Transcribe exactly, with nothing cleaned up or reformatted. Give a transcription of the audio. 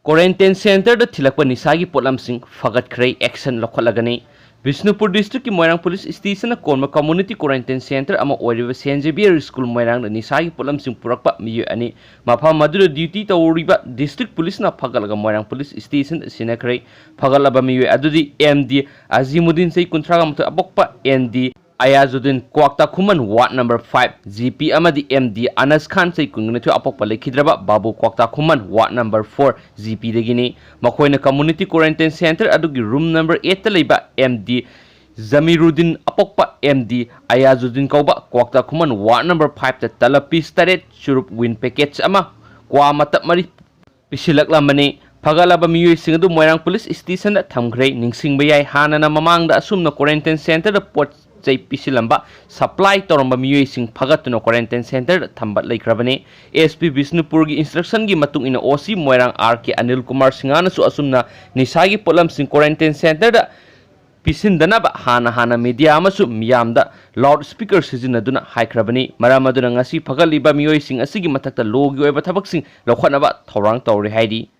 Quarantine centreꯗ ꯊꯤꯜꯂꯛꯄ ꯅꯤꯁꯥꯒꯤ ꯄꯣꯠꯂꯝꯁꯤꯡ ꯐꯒꯠꯈ꯭ꯔꯦ, action ꯂꯧꯈꯠꯂꯒꯅꯤ꯫ ꯕꯤꯁꯅꯨꯄꯨꯔ districtꯀꯤ ꯃꯣꯏꯔꯥꯡ police stationꯅ ꯀꯣꯟꯕ community quarantine centre ꯑꯃ ꯑꯣꯏꯔꯤꯕ Saint Xavier School ꯃꯣꯏꯔꯥꯡꯗ ꯅꯤꯁꯥꯒꯤ ꯄꯣꯠꯂꯝꯁꯤꯡ ꯄꯨꯔꯛꯄ ꯃꯤꯑꯣꯏ ꯑꯅꯤ ꯃꯐꯝ ꯑꯗꯨꯗ duty ꯇꯧꯔꯤꯕ district policeꯅ ꯐꯒꯠꯂꯒ ꯃꯣꯏꯔꯥꯡ police stationꯗ ꯁꯤꯟꯅꯈ꯭ꯔꯦ꯫ ꯐꯒꯠꯂꯕ ꯃꯤꯑꯣꯏ ꯑꯗꯨꯗꯤ M D ꯑꯖꯤꯃꯨꯗꯤꯟ, ꯆꯍꯤ ꯀꯨꯟꯊ꯭ꯔꯥꯒ ꯃꯥꯊꯣꯏ, ꯑꯄꯣꯛꯄ N D ꯑꯌꯥꯖꯨꯗꯤꯟ, ꯀ꯭ꯋꯥꯛꯇꯥꯈꯨꯃꯟ ward number five G P ꯑꯃꯗꯤ M D ꯑꯅꯁ ꯈꯥꯟ, ꯆꯍꯤ ꯀꯨꯟꯒ ꯅꯤꯊꯣꯏ, ꯑꯄꯣꯛꯄ ꯂꯩꯈꯤꯗ꯭ꯔꯕ ꯕꯥꯕꯨ, ꯀ꯭ꯋꯥꯛꯇꯥꯈꯨꯃꯟ ward number four G Pꯗꯒꯤꯅꯤ꯫ ꯃꯈꯣꯏꯅ community quarantine centre ꯑꯗꯨꯒꯤ room number eightꯇ ꯂꯩꯕ M D ꯖꯃꯤꯔꯨꯗꯤꯟ, ꯑꯄꯣꯛꯄ M D ꯑꯌꯥꯖꯨꯗꯤꯟ ꯀꯧꯕ, ꯀ꯭ꯋꯥꯛꯇꯥꯈꯨꯃꯟ ward number fiveꯇ ꯇꯂꯞ piece ꯇꯔꯦꯠ, ꯆꯨꯔꯨꯞ, win packets ꯑꯃ, ꯀ꯭ꯋꯥ ꯃꯇꯞ ꯃꯔꯤ ꯄꯤꯁꯤꯜꯂꯛꯂꯝꯕꯅꯤ꯫ ꯐꯒꯠꯂꯕ ꯃꯤꯑꯣꯏꯁꯤꯡ ꯑꯗꯨ ꯃꯣꯏꯔꯥꯡ police stationꯗ ꯊꯝꯈ꯭ꯔꯦ꯫ ꯅꯤꯡꯁꯤꯡꯕ ꯌꯥꯏ, ꯍꯥꯟꯅꯅ ꯃꯃꯥꯡꯗ ꯑꯁꯨꯝꯅ quarantine centreꯗ ꯄꯣꯠ ꯆꯩ ꯄꯤꯁꯤꯜꯂꯝꯕ, supply ꯇꯧꯔꯝꯕ ꯃꯤꯑꯣꯏꯁꯤꯡ ꯐꯒꯠꯇꯨꯅ quarantine centreꯗ ꯊꯝꯕ ꯂꯩꯈ꯭ꯔꯕꯅꯤ꯫ S P ꯕꯤꯁꯅꯨꯄꯨꯔꯒꯤ instructionꯒꯤ ꯃꯇꯨꯡ ꯏꯟꯅ O C ꯃꯣꯏꯔꯥꯡ R K ꯑꯅꯤꯜ ꯀꯨꯃꯥꯔ ꯁꯤꯡꯍꯅꯁꯨ ꯑꯁꯨꯝꯅ ꯅꯤꯁꯥꯒꯤ ꯄꯣꯠꯂꯝꯁꯤꯡ quarantine centreꯗ ꯄꯤꯁꯤꯟꯗꯅꯕ ꯍꯥꯟꯅ ꯍꯥꯟꯅ media ꯑꯃꯁꯨꯡ ꯃꯤꯌꯥꯝꯗ loud speaker ꯁꯤꯖꯤꯟꯅꯗꯨꯅ ꯍꯥꯏꯈ꯭ꯔꯕꯅꯤ꯫ ꯃꯔꯝ ꯑꯗꯨꯅ ꯉꯁꯤ ꯐꯒꯠꯂꯤꯕ ꯃꯤꯑꯣꯏꯁꯤꯡ ꯑꯁꯤꯒꯤ ꯃꯊꯛꯇ lawꯒꯤ ꯑꯣꯏꯕ ꯊꯕꯛꯁꯤꯡ ꯂꯧꯈꯠꯅꯕ ꯊꯧꯔꯥꯡ ꯇꯧꯔꯤ ꯍꯥꯏꯔꯤ꯫